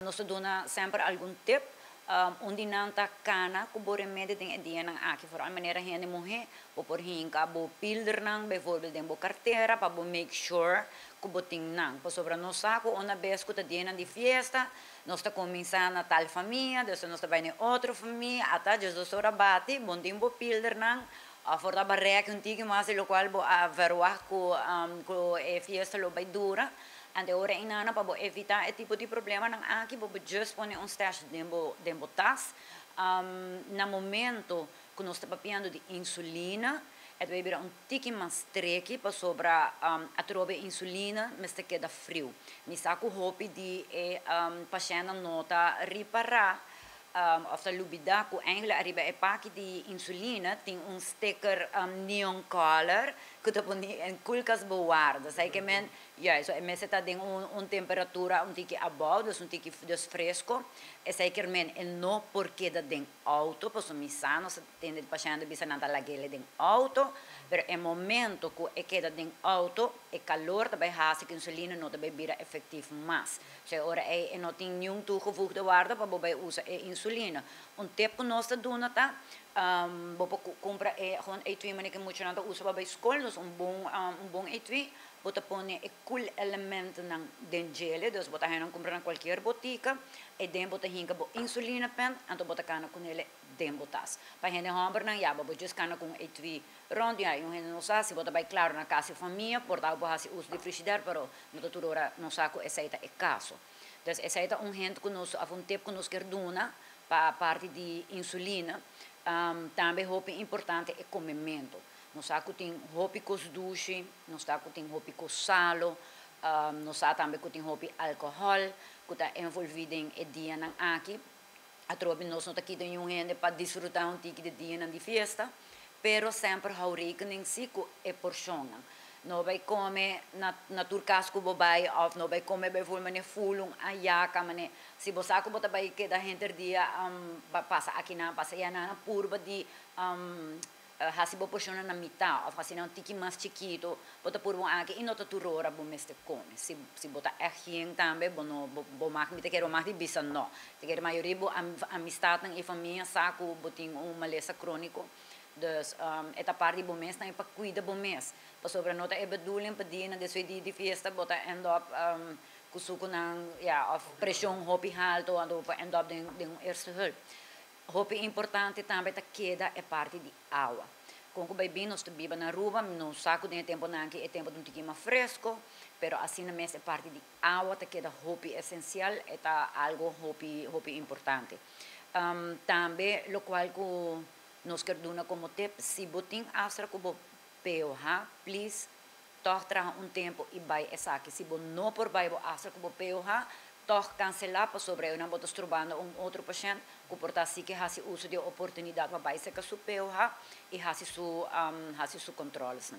Nos ta duna semper algun tip. Un di nan ta kana ku bo remedi den e dianan aki. Foral manera hende muhé, bo por hinka bo pildernan bijvoorbeeld den bo kartera pa bo make sure ku bo tin nan. Pasobra nos sa ku una bes ku ta dianan di fiesta, nos ta kuminsá na tal famia, despues nos ta bai na e otro famia, ata djesdos ora bati, bo no tin bo pildernan, òf por ta barèk un tiki mas di lokual bo a verwagt ku ku e fiesta lo bai dura. Ante ora einana pa bo evitá e tipo di problemanan aki, bo por just pone un stash den bo den bo tas. Na momento ku nos ta papiando di insulina, e ta bai bira un tiki mas treki pasobra atrobe insulina mester keda friu. Mi sa ku hopi di e pashèntnan no ta ripará òf ta lubidá ku eigenlijk ariba e paki di insulina tin un sticker neon color ku ta pone en koelkast bewaarde. Sa ke men Juist, so e mester ta den un temperatura un tiki abou, dus un tiki dus fresco. Esei kier men e no por keda den auto, pasobra mi sa nos ta tende di pashente bisa nan ta lag'ele den auto, pero e momento ku e keda den auto, e kalor ta bai hasi ku insulina no ta bai bira efektief mas. So e ora ei e no tin niun toegevoegde waarde pa bo bai usa e insulina. Un tip ku nos ta duna ta, bo por kumpra e gewoon etui manera ku e muchanan ta usa pa bai skol, dus un bon un bon etui. Bo ta pone e koelementennan den djele, dus bo ta haña nan kumpra na kualkier botika, e den bo ta hinka bo insulina pen, anto bo ta kana ku nele den bo tas. Pa hende hòmbernan ya bo bo djis kana ku un etui rònt, ya un hende no sa si bo ta bai klaro na kas di famia, por ta bo hasi uso di frishider, pero no ta tur ora nos sa ku esei ta e kaso. Dus esei ta un hint ku nos, òf un tip ku nos kier duna pa parti di insulina. Tambe hopi importante e komementu. Nos sa ku tin hopi kos dushi, nos sa ku tin hopi kos salo, nos sa tambe ku tin hopi alkohòl ku ta envolví den e dianan aki. Atrobe nos no ta kita niun hende pa disfrutá un tiki di dianan di fiesta, pero semper hou rekening si ku e porshonnan. No bai kome na na tur kas ku bo bai òf no bai kome bijvoorbeeld mane ful un ayaka mane si bo sa ku bo ta bai keda henter dia pasa akinan pasa ayanan purba di Hasi bo porshonnan na mitá òf hasi nan un tiki mas chikitu. Bo ta purba un aki i no ta tur ora bo mester kome. Si si bo ta ègt yen tambe bo no bo bo mag mi ta kere bo mag di bisa nò. Ta kere mayoria bo amistatnan i famia sa ku bo tin un malesa króniko. Dus e ta parti di bo mes tambe pa kuida bo mes. Pasobra no ta e bedoeling pa dianan despues di di fiesta bo ta end up ku sukunan ya òf preshon hopi haltu anto bo por end up den den un eerste hulp. Hopi importante tambe ta keda e parti di awa. Kon ku bai bin nos ta biba na Aruba, nos sa ku den e temponan aki e tempo ta un tiki mas fresco, pero asina mes e parti di awa ta keda hopi esencial, e ta algo hopi hopi importante. Tambe locual ku nos kier duna como tip, si bo tin afspraak ku bo POH, please tòg traha un tempu i bai esaki. Si bo no por bai bo afspraak ku bo POH, tòg kanselá pasobra e nan bo ta strobando un otro pashènt ku por ta si ke hasi uso di e oportunidat pa bai serka su POH i hasi su hasi su kòntròlesnan.